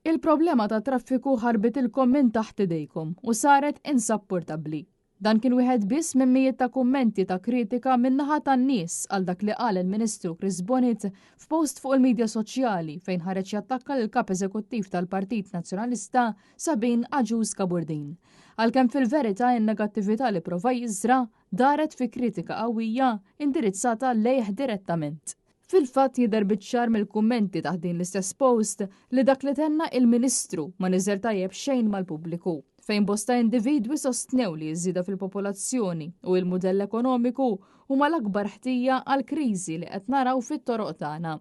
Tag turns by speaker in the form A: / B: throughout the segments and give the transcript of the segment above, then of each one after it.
A: Il-problema tat-traffiku ħarbitilkom minn taħt idejkom u saret insapportabbli. Dan kien wieħed biss minn mijiet ta' kummenti ta' kritika min-naħa tan-nies għal dak li qal il-Ministru Chris Bonett f'post fuq il-midja soċjali fejn ħareġ jattakka lill-Kap Eżekuttiv tal-Partit Nazzjonalista Sabine Agius Kaburdin. Għalkemm fil-verità in-negattività li prova jiżra' daret fi kritika qawwija indirizzata lejh direttament. Fil-fatt jidher biċ-ċar mill-kummenti taħt din l-istess post li dak li tenna il-Ministru ma niżel tajjeb xejn mal-pubbliku, fejn bosta individwi sostnew li ż-żieda fil-popolazzjoni u il-mudell ekonomiku huma l-akbar ħtija għall-kriżi li qed naraw fit-toroq tagħna.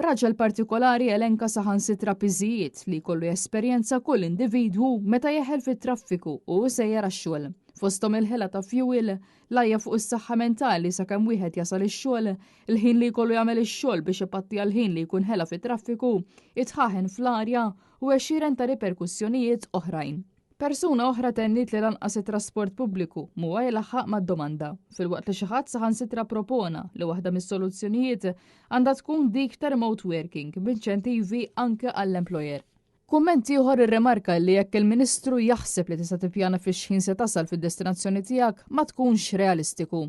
A: Raġel partikolari elenka saħansitra piżijiet li jkollu jesperjenza kull individwu meta jeħel fit-traffiku u sejjer għax-xogħol. Fosthom il-ħela ta' fuel, l-għajja fuq is-saħħa mentali sakemm wieħed jasal ix-xogħol, il-ħin li jkollu jagħmel ix-xogħol biex ipatti għall-ħin li jkun ħela fit-traffiku, it-tħaħen fl-arja u għexieren ta' riperkussjonijiet oħrajn. Persuna oħra tenniet li lanqas it-trasport pubbliku mhuwa jlaħħaq mad-domanda, filwaqt li xi ħadd saħansitra propona li waħda mis-soluzzjonijiet għandha tkun dik ta' remote working b'inċentivi anke għall-employer. Kumment ieħor irrimarka li jekk il-Ministru jaħseb li tista' tippjana fi x'ħin se tasal fid-destinazzjoni tiegħek ma tkunx realistiku.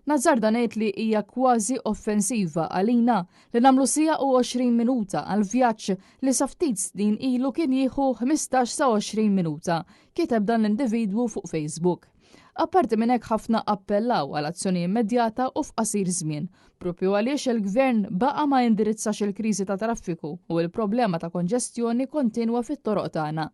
A: Nazzarda ngħid li hija kważi offensiva għalina li nagħmlu siegħa u 20 minuta għal vjaġġ li sa ftit snin ilu kien jieħu 15 sa 20 minuta, kiteb dan l-individwu fuq Facebook. Apparti minn hekk ħafna appellaw għal azzjoni immedjata u f'qasir żmien, propju għaliex il-Gvern baqa' ma indirizzax il-kriżi ta' traffiku u l-problema ta' konġestjoni kontinwa fit-toroq tagħna.